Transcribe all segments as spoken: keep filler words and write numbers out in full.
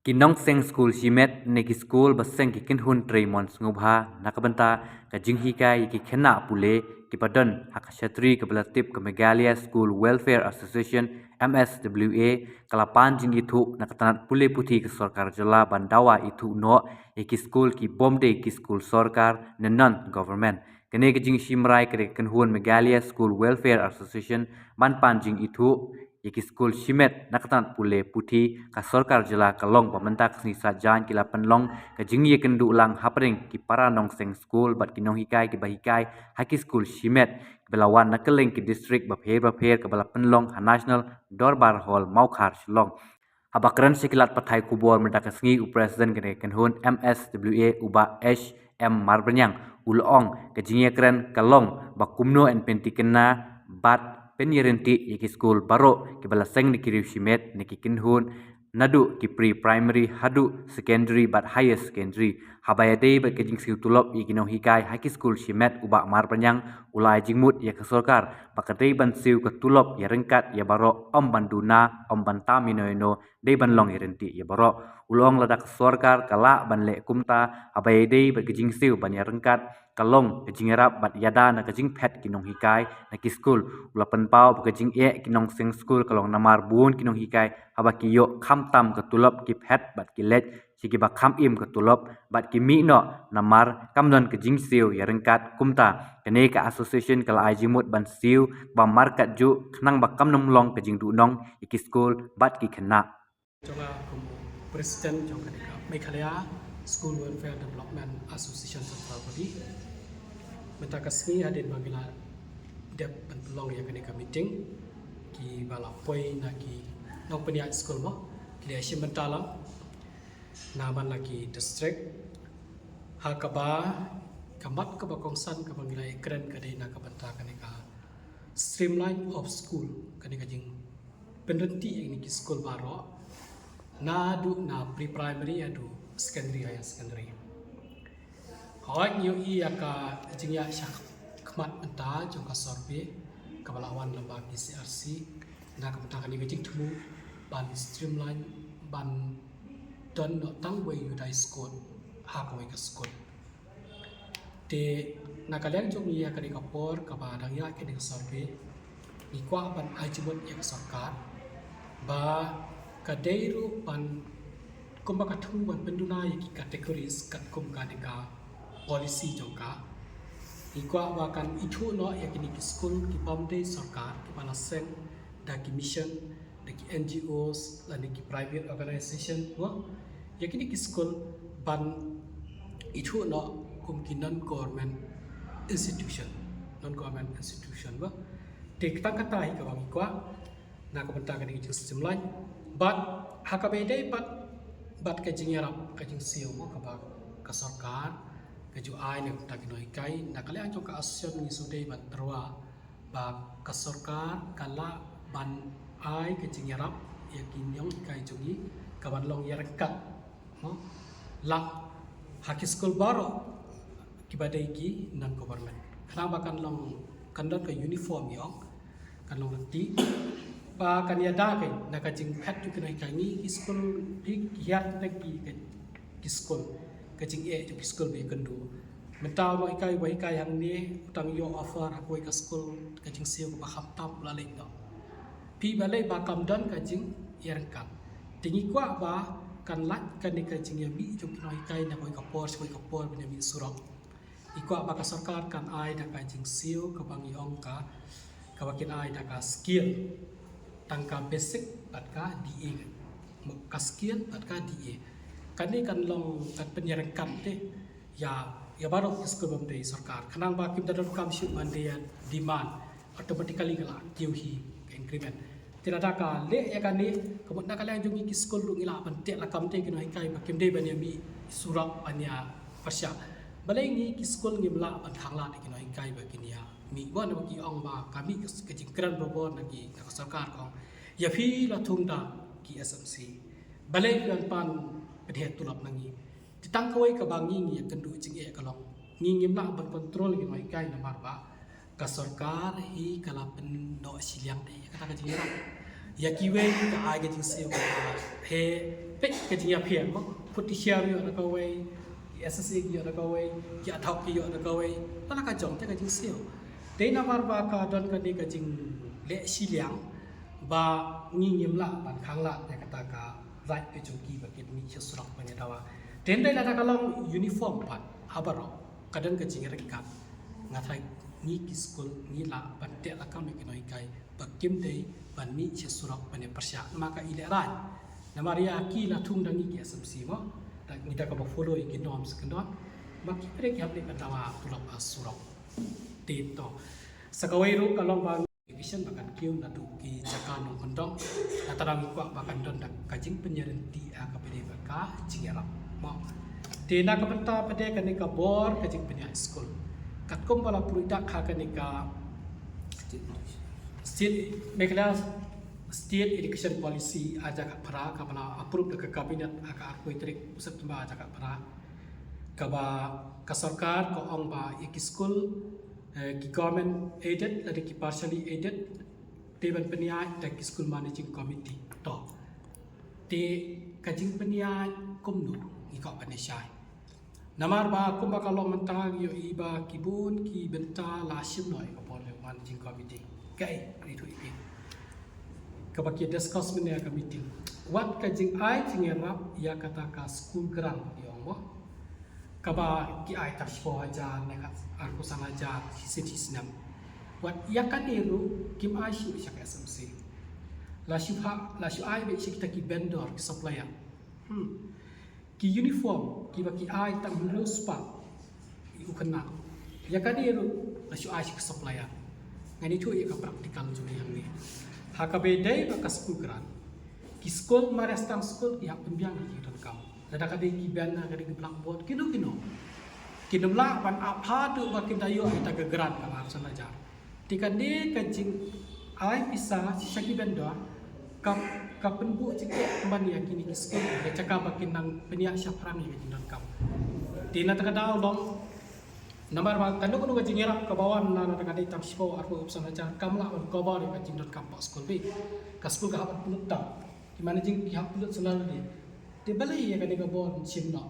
Ki nongseng skul shimet ne ki skul ba seng ki kynhun trei mon sngewbha na ka bynta ka jinghikai ïa ki khynnah pule kiba don ha ka shatri kaba la tip ka Meghalaya School Welfare Association, M S W A, ka la pan jingithuh na ka tnat pule puthi ka sorkar jylla ban dawa ithuh noh ïa ki skul ki bym dei ki skul sorkar ne non government. Kane ka jingshimrai ka dei ka kynhun Meghalaya School Welfare Association ban pan jingithuh ïa ki skul shimet na ka tnat pule puthi ka sorkar jylla ka long ba mynta ka sngi Saitjaiñ ki la pynlong ka jingïakynduh lang hapdeng ki para nongseng skul bad ki nonghikai kiba hikai ha ki skul shimet kiba la wan na kylleng ki district bapher bapher kaba la pynlong ha National Dorbar Hall, Mawkhar, Shillong. Haba kren sha ki lad pathai khubor mynta ka sngi, u President kane ka kynhun M S W A, u Bah H M Marbaniang, u la ong ka jingïakren ka long ba kumno yn pynthikna bad pynïaryntih ïa ki skul baroh kiba la seng na ki riew shimet ne ki kynhun, naduh ki pre-primary haduh secondary bad higher secondary. Haba ïadei bad ka jingsiew tulop ïa ki nonghikai ha ki skul shimet, u Bah Marbaniang u la ai jingmut ïa ka sorkar ba ka dei ban siew ka tulop ïaryngkat ïa baroh, ym ban duna, ym ban tam ïano ïano, dei ban long ïaryntih ïa baroh. U la ong lada ka sorkar ka lah ban leh kumta, haba ïadei bad ka jingsiew ban ïaryngkat ka long ka jingïarap bad ïada na ka jingphet ki nonghikai na ki skul. U la pynpaw ba ka jingeh ki nongseng skul ka long namar bun ki nonghikai haba ki ïoh khamtam ka tulop ki phet bad ki leit sha kiba kham im ka tulop bad ki mih noh namar kam don ka jingsiew ïaryngkat kumta. Kane ka association ka la ai jingmut ban siew ba markat juh khnang ba kam nym long ka jingduhnong ïa ki skul bad ki khynnah. Jong nga kum u President jong kane ka Meghalaya School Welfare Development Association Central Body. Mynta ka sngi hadien ba ngi la dep ban pynlong ïa kane ka meeting, kiba la poi na ki nongpynïaid skul mo, ki la shim bynta lang na man la ki district. Ha kaba ka mat kaba kongsan kaba ngi la ïakren ka dei na ka bynta kane ka streamline of school, kane ka jingpynryntih ïa kine ki skul baroh, naduh na pre-primary haduh secondary, higher secondary. Hooid, ngi ïohi ïa ka jingïaishah khmat mynta jong ka survey kaba la wan lyngba P C R C na ka bynta kane ka jingthmu ban streamline, ban don noh tang wei u dice code ha kawei ka skul. Te na ka liang jong ngi ha kane ka por kaba dang ïaid kane ka survey, ngi kwah ban ai jingmut ïa ka sorkar ba ka dei ruh ban, kumba ka thmu ban pynduna ïa ki categories katkum kane ka policy jong ka. Ngi kwah ba kan ithuh noh ïa kine ki skul ki bym dei sorkar kiba la seng da ki mission, da ki N G Os lane ki private organization, mo. Ïa kine ki skul ban ithuh noh kum ki non government institution, non government institution, mo. Te tang kata hi kaba ngi kwah na ka bynta kane ka jingstreamline. Bad ha kaba ïadei bad, bad ka jingïarap, ka jingsiew, mo, kaba ka sorkar ka ju ai na ka bynta ki nonghikai, na ka liang jong ka association ngi shu dei ban tyrwa ba ka sorkar ka lah ban ai ka jingïarap ïa ki nonghikai jong ngi kaban long ïaryngkat, mo, lang ha ki skul baroh kiba dei ki non government, khnang ba kan long, kan don ka uniform, ïa, kan long lynti ba kan ïada ka na ka jingphet jong ki nonghikai. Ngi ki skul, phi, ki hiar tang ki, ki skul, ka jingeh jong ki skul ba ïakynduh. Mynta u nonghikai uba hikai hangne u dang ïoh offer ha kawei ka skul, ka jingsiew kaba khamtam, u la leit noh. Phi, balei? Ba kam don ka jingïaryngkat. Te ngi kwah ba kan lait kane ka jingïamih jong ki nonghikai na kawei ka por sha kawei ka por ban ïamih surok. Ngi kwah ba ka sorkar kan ai da ka jingsiew kaba ngi ong ka, kaba kin ai da ka skill, tang ka basic bad ka D A. Mo, ka skill bad ka D A. Kane kan long, kan pynïaryngkat te ïa, ïa baroh ki skul bym dei sorkar, khnang ba kim da donkam shuh ban dei ïa demand, automatically ka la kiew hi ka increment. Te lada ka leh ïa kane, ka mut na ka liang jong ngi ki skul ruh ngi lah ban teh lakam te ki nonghikai ba kim dei ban ïamih surok ban ïa pyrshah. Balei ngi ki skul ngim lah ban khanglad ïa ki nonghikai ba kin ïamih? Bun ba ki ong ba ka mih ka jingkren barabor na ki, na ka sorkar, ka ong, ïa phi la thung da ki S M C, balei phi wan pan pynhiar tulop na ngi? Te tang kawei kaba ngi, ngi ïakynduh jingeh ka long, ngi ngim lah ban control ki nonghikai namar ba ka sorkar hi ka la pynnoh shiliang te ïa kata ka jingïarap. Ïa kiwei ka ai ka jingsiew ka he peit ka jingïapher mo. Put ki hiar ïoh da kawei, ki S S A ki ïoh da kawei, ki ad hoc ki ïoh da kawei. Tang la ka jong te ka jingsiew. Te namar ba ka don kane ka jingleh shiliang ba ngi ngim lah ban khanglad ïa kata ka right ka jong ki ba kin mih sha surok ban ïa dawa. Te hynrei lada ka long uniform pat ha baroh ka don ka jingïaryngkat. Nga tharai ngi ki skul ngi lah ban teh lakam ïa ki nonghikai ba kim dei ban mih sha surok ban ïa pyrshah namar ka i lehraiñ. Namar ïa ki la thung da ngi ki S M C mo, da ngi da kaba follow ïa ki norms ki don. Ma ki pyrshah ki hap leh ban dawa tulop ha surok. Te to sa kawei ruh ka long ba education ba kan kiew naduh ki jaka nongkyndong. Lada ngi kwah ba kan don da ka jingpynïaryntih ha kaba dei bad ka jingïarap mo. Te na ka bynta pat de kane ka bor ka jingpynïaid skul, katkum ba la pynroi dak ha kane ka State Meghalaya State Education Policy ar hajar khatphra kaba la approve da ka Cabinet ha ka arphew tarik u September ar hajar khatphra, kaba ka sorkar ka ong ba ïa ki skul, eh, ki government aided lane ki partially aided, te ban pynïaid da ki School Managing Committee. To te ka jingpynïaid kumno ngi kwah ban ïa shai. Namar ba kumba ka long mynta ngi ïohi ba ki bun ki bynta la shim noh ïa ka bor Managing Committee. Kaei, ngi ïathuh ïa phi. Kaba ki discuss mynne ha ka meeting, wat ka jingai jingïarap ïa kata ka school grant ïa ong mo, kaba ki ai tang shiphew hajar ne ka arphew san hajar shisien shisnem. Wat ïa kane ruh kim ai shuh sha ka S M C. La shu ha, la shu ai beit sha kita ki vendor, ki supplier. Hmm. Ki uniform kiba ki ai tang hynriew spah ïa u khynnah, ïa kane ruh la shu ai sha ki supplier. Ngan ïathuh ïa ka practical jong ngi hangne. Ha kaba ïadei bad ka school grant, ki skul, mar ïa stang skul ki hap pynbiang ïa ki donkam. Lada ka dei ki banner, ka dei ki blackboard, kino kino, kin ym lah ban ap haduh ba kin da ïoh ïa ka grant kaba arphew san hajar. Te kane ka jingai pisa sha ki vendor ka, ka pynbuh jingeh pynban ïa kine ki skul, ka jaka ba kin nang pynïaid shaphrang ïa ka jingdonkam. Te na kata ka daw long, namar ba kano kano ka jingïarap kaba wan na kata ka dei tang shiphew arphew arphew san hajar kam lah ban cover ïa ka jingdonkam hapoh skul beit. Ka skul ka hap ban pynlut tam, ki managing ki hap pynlut salary. Te balei ïa kane ka bor shim noh?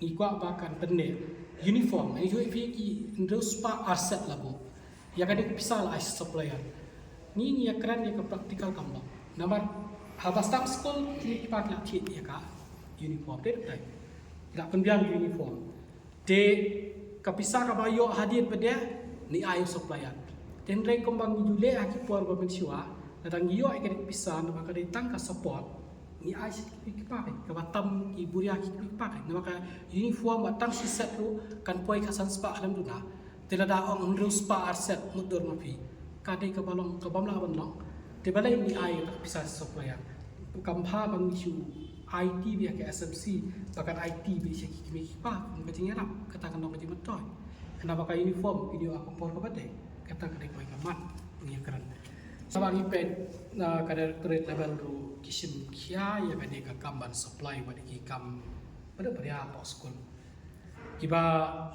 Ngi kwah ba kan pynneh uniform, ngi ïathuh ïa phi, ki hynriew spah ar set la buh. Ïa kane ka pisa la ai sha supplier. Ngi, ngi ïakren ïa ka practical kam long. Namar haba start skul kine ki pa ki la thied ïa ka uniform, te ki la pynbiang uniform. Te ka pisa kaba ïoh hadien pat de ngi ai sha supplier. Te hynrei kumba ngi ju leh ha ki por ba mynshuwa, lada ngi ïoh ïa kane ka pisa namar ka dei tang ka support, ngi ai sha ki kmie ki kpa, kaba tam ki buria ki kmie ki kpa. Namar ka uniform ba tang shi set ruh kan poi khatsan spah khlem duna. Te lada ong hynriew spah ar set, mutdur ma phi, ka dei kaba long, ka bym lah ban long. Te balei ngi ai ïa ka pisa sha supplier? Kam bha ba ngi shu aiti beit ïa ka S M C ba kan aiti beit sha ki kmie ki kpa kum ka jingïarap, kata kan long ka jingmyntoi. Khnang ba ka uniform kin ïoh ha ka por kaba dei, kata ka dei kawei ka mat ngi ïakren. Sa ba ngi peit na ka directorate level ruh ki shim khia ïa kane ka kam ban supply wat ïa ki kam bad baria hapoh skul. Kiba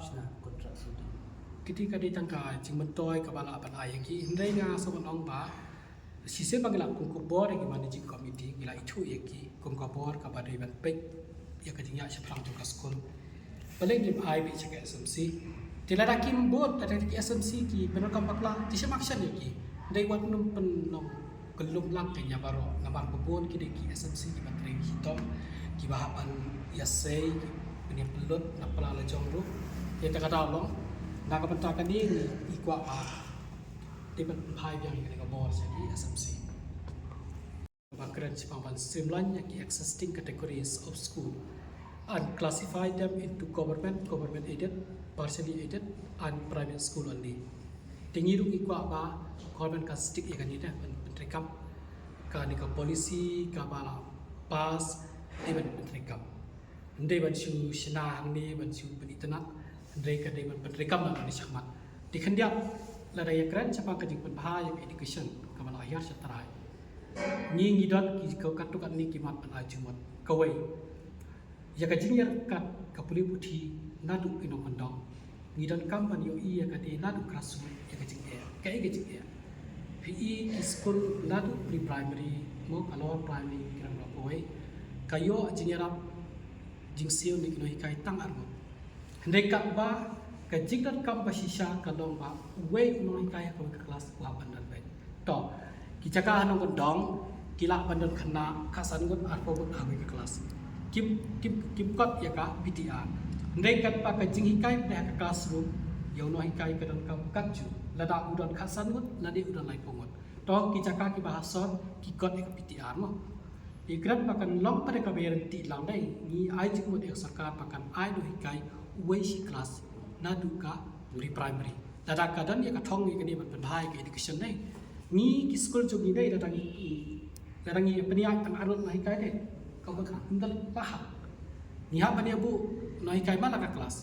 shna contract sudi. Kiti ka dei tang ka jingmyntoi kaba lah ban ai ïa ki. Hynrei nga sngewbha ban ong ba shisien ba ngi la kum ka bor ïa ki managing committee, ngi la ïathuh ïa ki kum ka bor kaba dei ban peit ïa ka jingïaid shaphrang jong ka skul. Balei ngim ai beit sha ka S M C? Te lada kim bud, lada ki S M C ki pyndonkam bakla, te shim action ïa ki. Dei wat nym pynlong kyllum lang ka nia baroh, namar ba bun ki dei ki S M C kiba trei shitom, kiba hap ban ïasei, ki pynïapynlut na pla la jong ruh. Ïa kata ka daw long, na ka bynta kane ngi kwah ba dei ban pynphai biang ïa kane ka bor sha ki S M C. Ba kren shaphang ban streamline ïa ki existing categories of school, and classify them into government, government aided, partially aided and private school only. Te ngi ruh ngi kwah ba government kan stick ïa kane, dei ban pyntreikam. Kane ka policy kaba la pass, dei ban pyntreikam. Ym dei ban shu shna hangne ban shu pynitynnad, hynrei ka dei ban pyntreikam na kane shakhmat. Te khyndiat, lada ïakren shaphang ka jingpynbha ïa ka education kaba la hiar sha trai, ngi ngi don ki ka, katto katne ki mat ban ai jingmut. Kawei, ïa ka jingïaryngkat ka pule puthi naduh ki nongkyndong. Ngi donkam ban ïohi ïa kane naduh grassroots, ïa ka jingeh. Kaei ka jingeh? Phi i ki skul naduh pre-primary mo ka lower primary ki rang poi ka ïoh jingïarap jingsiew na ki nonghikai tang arngut. Hynrei katba ka jingdonkam ba shisha ka long ba uwei u nonghikai ha kawei ka klas u hap ban don beit. To ki jaka ha nongkyndong ki lah ban don khynnah khatsan ngut arphew ngut ha kawei ka klas. Kim kim kim kot ïa ka P T R. Hynrei katba ka jinghikai pdeng ha ka classroom ïa u nonghikai ka donkam katjuh lada u don khatsan ngut lane u don laiphew ngut. To ki jaka kiba ha sor ki kot ïa ka P T R mo. Ïa kren ba kan long pat ïa ka ba ïa ryntih lang dei ngi ai jingmut ïa ka sorkar ba kan ai nonghikai uwei shi klas naduh ka pre-primary. Lada ka don ïa ka thong ïa kane ban pynbha ïa ka education dei. Ngi ki skul jong ngi dei lada ngi lada ngi pynïaid tang arngut nonghikai dei. Ka ba ka hynda laha ngi hap ban ïa buh nonghikai man la ka klas.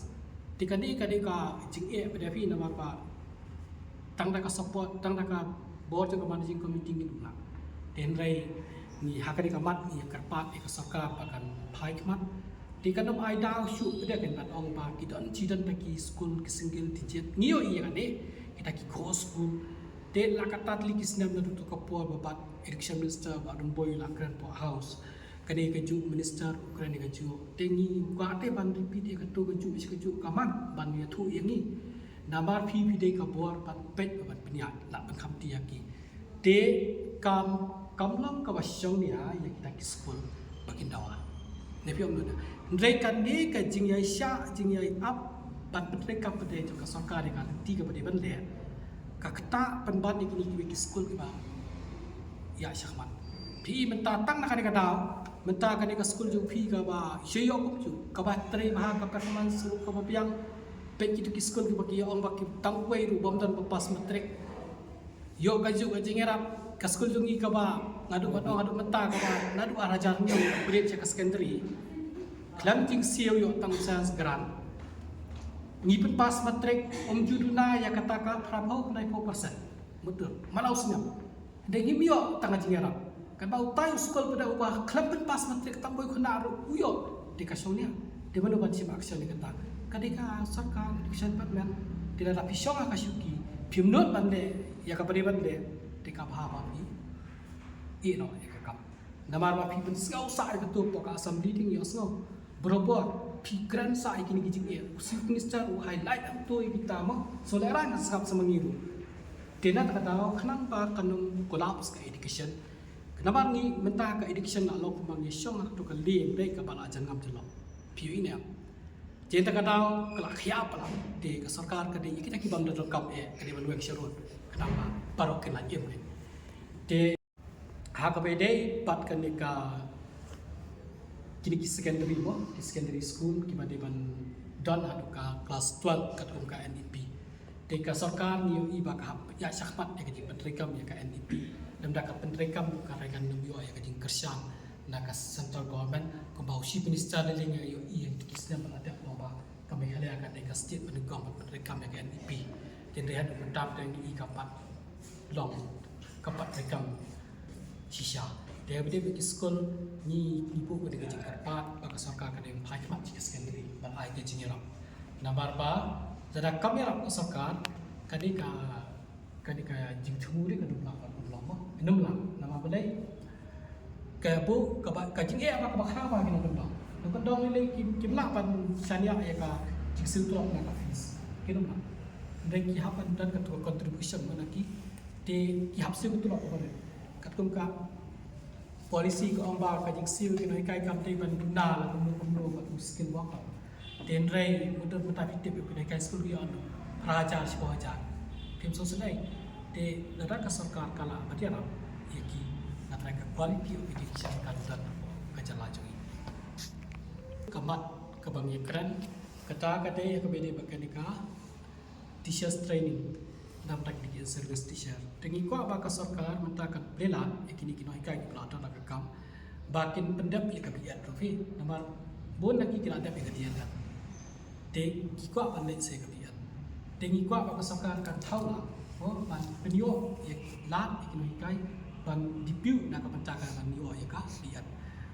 Te kane ka dei ka jingeh ba dei phi namar ba tang da ka support tang da ka bor jong ka managing committee ngin ym lah. Te hynrei ngi ha kane ka mat ngi ïa kyrpad ïa ka sorkar ba kan phai khmat. Te kan ym ai daw shuh ba dei kan ban ong ba ki don shi don ta ki skul ki single digit ngi ïoh ïa kane kita ki core school. Te la ka tat li ki snem naduh ka por ba bad education minister ba don boi la kren po house. Kane kajuh minister u kren ïa kajuh. Te ngi kwah te ban repeat ïa kato kajuh shi kajuh ka mat ban ïathuh ïa ngi. Namar phi phi dei ka bor ban peit ban pynïaid la ban khamti ïa ki. Te kam kam long kaba shong nia ïa kita ki skul ba kin dawa. Ne phi ong nuna. Hynrei kane ka jingïaishah jingïai ap ban pyntrei kam pyntrei jong ka sorkar ïa ka lynti kaba dei ban leh. Ka ktah pynban ïa kine kiwei ki skul kiba ïa shah khmat. Phi mynta tang na kane ka daw mynta kane ka skul jong phi kaba shu ïoh kumjuh kaba trei bha ka performance ruh kaba biang. Peit kitu ki skul kiba ki ong ba ki tang uwei ruh bym don ba pass matric. Ïoh kajuh ka jingïarap ka skul jong ngi kaba nga duh ban ong nga duh mynta kaba naduh ar hajar hynñiew grade sha ka secondary. Khlem jingsiew ïoh tang science grant. Ngi pynpass matric ym ju duna ïa kata ka phra phew khyndai phew percent. Mutur man la u snem. Dei ngim ïoh tang ka jingïarap. Katba utai u skul ba da uba khlem pynpass matric tang boi khynnah ruh u ïoh. Dei ka shong nia. Dei mano ban shim action ïa kata. Ka dei ka sorkar education department. Dei lada phi shong ha ka shuki phim nud ban leh ïa kaba dei ban leh. Dei ka bha ba phi ïeh noh ïa ka kam. Namar ba phi pynsngew sah ïa kato hapoh ka assembly dei ngi ïohsngew. Barabor phi kren sah ïa kine ki jingeh. U chief minister u highlight ïa kato ïa kita mo. So lehrain ka sngap sa ma ngi ruh. Te na kata ka daw khnang ba kan ym collapse ka education. Namar ngi mynta ka education la long kumba ngi shong ha kato ka lieng dei kaba la jan ngam jyllop. Phi ïohi ne em? Te na kata ka daw ka la khia palat te ka sorkar ka dei ïa kita ki bym da donkam eh ka dei ban weng sharud. Khnang ba baroh kin lait im ne. Te ha kaba ïadei bad kane ka kine ki secondary mo, ki secondary school kiba dei ban don haduh ka class twelve katkum ka N E P. Te ka sorkar ngi ïohi ba ka hap ïa shah khmat ïa ka jingpyntreikam ïa ka N E P. Lymda ka pyntreikam ka rei kan ym ïoh ïa ka jingkyrshan na ka central government kumba u chief minister lei lei ngi ïohi ïa ki snem ba la dep long ba ka Meghalaya ka dei ka state ba nyngkong ban pyntreikam ïa ka N E P. Te hynrei haduh mynta te ngi i ka pat long ka pat treikam shisha. Te ba dei ba ki skul ngi ngi buh ka dei ka jingkyrpad ba ka sorkar ka dei ban phai khmat sha ka secondary ban ai ka jingïarap. Namar ba lada kam ïarap ka sorkar ka dei ka ka dei ka jingthmu dei ka dum lang ka dum lang mo. Dum lang namar ba dei ka buh kaba ka jingeh ba kaba khraw ba ki nongkyndong. Nongkyndong lei lei kim kim lah ban shaniah ïa ka jingsiew tulop na ka fees. Ki dum lang. Dei ki hap ban don ka contribution mo na ki te ki hap siew tulop ba dei. Katkum ka policy ka ong ba ka jingsiew ki nonghikai kam dei ban duna la kumno kumno ba u skilled worker. Te hynrei mynta mynta phi tip ïa ki nonghikai skul ki ong phra hajar shiphew hajar. Phim sngewsynei. Te lada ka sorkar ka lah ban ïarap ïa ki nga trai ka quality of education kan don ka jylla jong ngi. Ka mat kaba ngi kren kata ka dei ïa kaba dei ba kane ka teachers training. Namar ta ki dei ki service teacher. Te ngi kwah ba ka sorkar mynta kan pynlong ïa kine ki nonghikai kiba la don la ka kam ba kin pyndep ïa ka B Ed ruh phi. Namar bun na ki ki la dep ïa ka D L Ed. Te ngi kwah ban leit sha ka B Ed. Te ngi kwah ba ka sorkar kan thaw la ban pynïoh ïa lad ïa ki nonghikai ban dei phi na ka bynta ka ban ïoh ïa ka B Ed.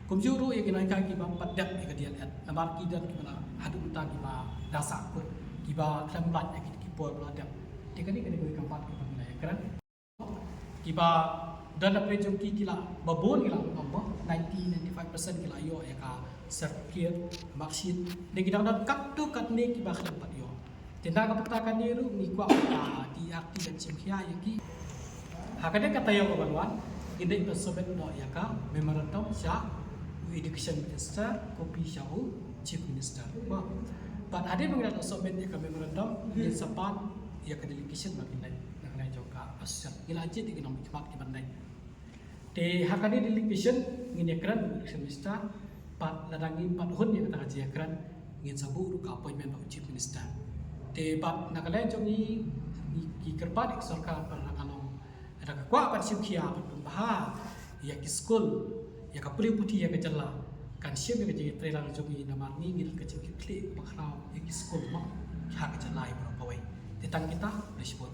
Kumjuh ruh ïa ki nonghikai kiba pat dep ïa ka D L Ed namar ki don kiba la haduh mynta kiba da sah kut kiba khlem lait ïa ki por ba la dep. Te kane kane ka kam pat kiba ngi la ïa kren. Kiba don na pyrshah jong ki ki la ba bun ki la ong ba ninety, ninety-five percent ki la ïoh ïa ka certificate, marksheet. Dei ki dang don katto katne kiba khlem pat ïoh. Te na ka bynta kane ruh ngi kwah ka D R T ban shim khia ïa ki. Ha kane ka taïew ka ban wan, ngin dei ban submit noh ïa ka memorandum sha u Education Minister, copy sha u Chief Minister. Ba, bad hadien ba ngi la submit ïa ka memorandum, ngin sa pan ïa ka delegation ba ngin dei na kane jong ka association. Ngi la jied ïa ki nongmihkhmat ki ban dei. Te ha kane delegation ngin ïakren u Education Minister, bad lada ngim pat hun ïa kata ka jingïakren, ngin sa buh ruh ka appointment bad u Chief Minister. Te bad na ka liang jong ngi, ngi ki kyrpad ïa ka sorkar ba lada ka long, lada ka kwah ban shim khia ban pynbha ïa ki skul, ïa ka pule puthi ïa ka jylla, kan shim ïa ka jingïatreilang jong ngi, namar ngi ngi don ka jingkitkhlieh bakhraw ïa ki skul mo ha ka jylla ïa baroh kawei. Te tang kita, khublei shibun.